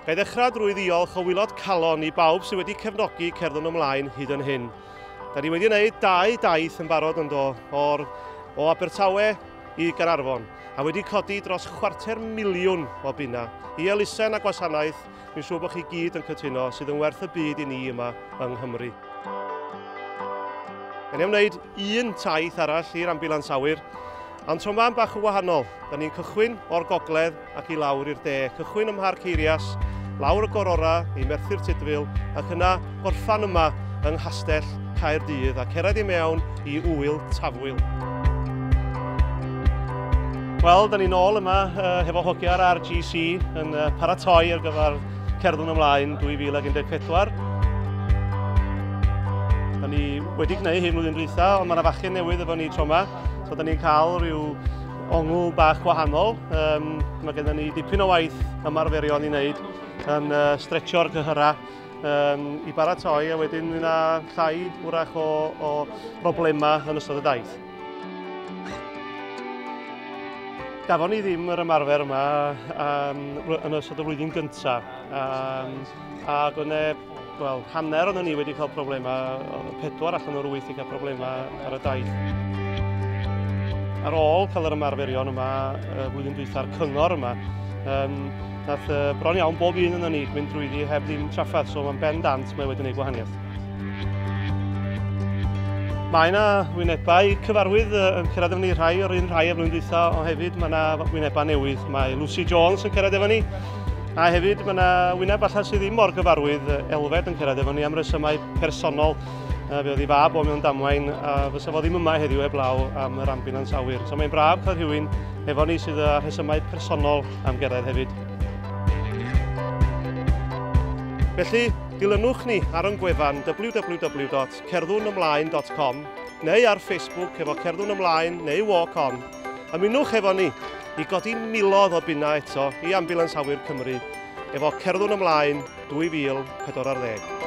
Ga i ddechrau drwy ddiolch o waelod calon i bawb sydd wedi cefnogi Cerddwn Ymlaen hyd yn hyn. Da ni wedi gwneud dau daith yn barod yn do, o Abertawe i Gaernarfon, a wedi codi dros 250,000 o bunna i elusen a gwasanaeth, dwi'n siŵr bod chi gyd yn cytuno, sydd yn werth y byd i ni yma yng Nghymru. Da ni am wneud un taith arall i'r ambiwlans awyr, ond tro yma'n bach yn wahanol. Da ni'n cychwyn o'r gogledd ac i lawr i'r de. Cychwyn ym Mharc Eirias, lawr y Gorora i Merthyr Tudful, ac yna gorffan yma yng Nghastell Caerdydd a cerdded i mewn i ŵyl Tafwyl. Wel, da ni'n ôl yma hefo hogiau'r RGC yn paratoi ar gyfer Cerddwn Ymlaen 2014. Da ni wedi gwneud hyn flwyddyn dwytha, ond mae yna fachgen newydd efo ni tro yma, so da ni'n cael rhyw ongl bach gwahanol. Mae gennym ni dipyn o waith ymarferion i wneud yn stretchio'r cyhyrau i baratoi, a wedyn yna llai wrach o broblemau yn ystod y daith. Gafon ni ddim yr ymarfer yma yn ystod y flwyddyn gyntaf, ac oedd 'na, wel, hanner ohonon ni wedi cael problemau, 4 allan o'r 8 wedi cael problemau ar y daith. Ar ôl cael yr ymarferion yma, flwyddyn dwytha'r cyngor yma, nath bron iawn bob un ohonon ni mynd drwyddi heb ddim trafferth, so mae'n bendant mae wedi gwneud gwahaniaeth. Mae yna wynebau cyfarwydd yn cyrraedd efo ni, rhai o'r un rhai y flwyddyn dwytha, ond hefyd mae yna wynebau newydd. Mae Lucy Jones yn cyrraedd efo ni, a hefyd mae yna wyneb falle sydd ddim mor gyfarwydd, Elfed yn cyrraedd efo ni am resymau personol. Fe oedd ei fab o mewn damwain, a fysa fo ddim yma heddiw heblaw am yr ambiwlans awyr. So mae'n braf cael rhywun efo ni sydd â rhesymau personol am gerdded hefyd. Felly, dilynwch ni ar ein gwefan www.cerddwnymlaen.com neu ar Facebook efo Cerddwn Ymlaen neu Walk On. Ymunwch efo ni i godi miloedd o bunnau eto i Ambiwlans Awyr Cymru efo Cerddwn Ymlaen 2040.